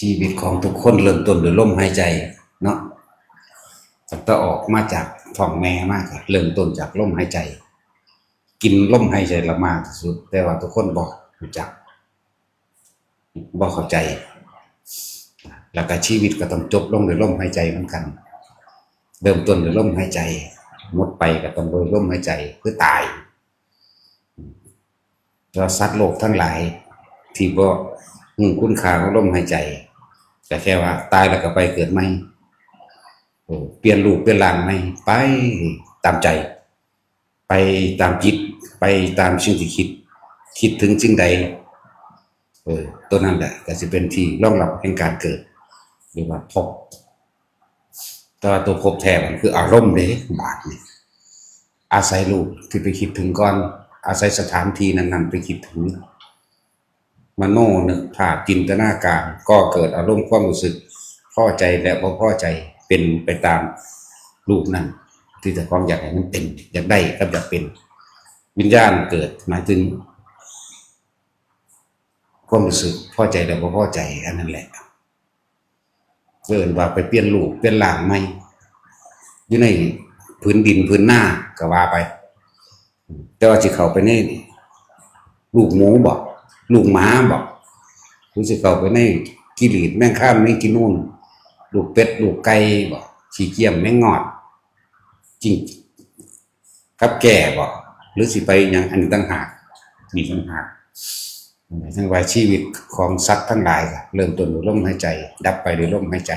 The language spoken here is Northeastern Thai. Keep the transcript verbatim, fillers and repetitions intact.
ชีวิตของทุกคนเริ่มต้นด้วยลมหายใจเนาะ ตั้งแต่ออกมาจากท้องแม่มาก็เริ่มต้นจากลมหายใจ กินลมหายใจละมากที่สุด แต่ว่าทุกคนบ่รู้จัก บ่เข้าใจ แล้วก็ชีวิตก็ต้องจบลงด้วยลมหายใจเหมือนกัน เริ่มต้นด้วยลมหายใจ หมดไปก็ต้องด้วยลมหายใจ คือตาย แต่ว่าสัตว์โลกทั้งหลายที่บ่รู้คุณค่าของลมหายใจ ก็แค่ว่าตายแล้วก็ไปเกิดใหม่ เออ เปลี่ยนรูปเปลี่ยนร่างใหม่ ไปตามใจ ไปตามจิต ไปตามสิ่งที่คิด คิดถึงสิ่งใด เออ ตัวนั้นแหละก็สิเป็นที่รองรับแห่งการเกิด หรือว่าภพ แต่ว่าตัวภพแท้มันคืออารมณ์เด้ บาดนี่ อาศัยรูปที่ไปคิดถึงก่อน อาศัยสถานที่นั้นๆไปคิดถึง มโนนึกภาพจินตนาการ ก่อเกิดอารมณ์ความรู้สึก พอใจและบ่พอใจ เป็นไปตามรูปนั้น ที่เจ้าของอยากให้มันเป็น อยากได้กับอยากเป็น วิญญาณเกิดหมายถึง ความรู้สึกพอใจและบ่พอใจ อันนั้นแหละ เอิ้นว่าไปเปลี่ยนรูปเปลี่ยนร่างใหม่ อยู่ในผืนดินผืนนาก็ว่าไป แต่ว่าสิเข้าไปในลูกหมูบ่ ลูกหมาบ่ หรือสิเข้าไปในขี้หลีดแมงคามแมงกินนูน ลูกเป็ดลูกไก่บ่ ขี้เกียมแมงงอด จิง กับแก่บ่ หรือสิไปหยัง อันนี้ต่างหาก นี่ต่างหาก ทั้งว่าชีวิตของสัตว์ทั้งหลายก็เริ่มต้นด้วยลมหายใจ ดับไปด้วยลมหายใจ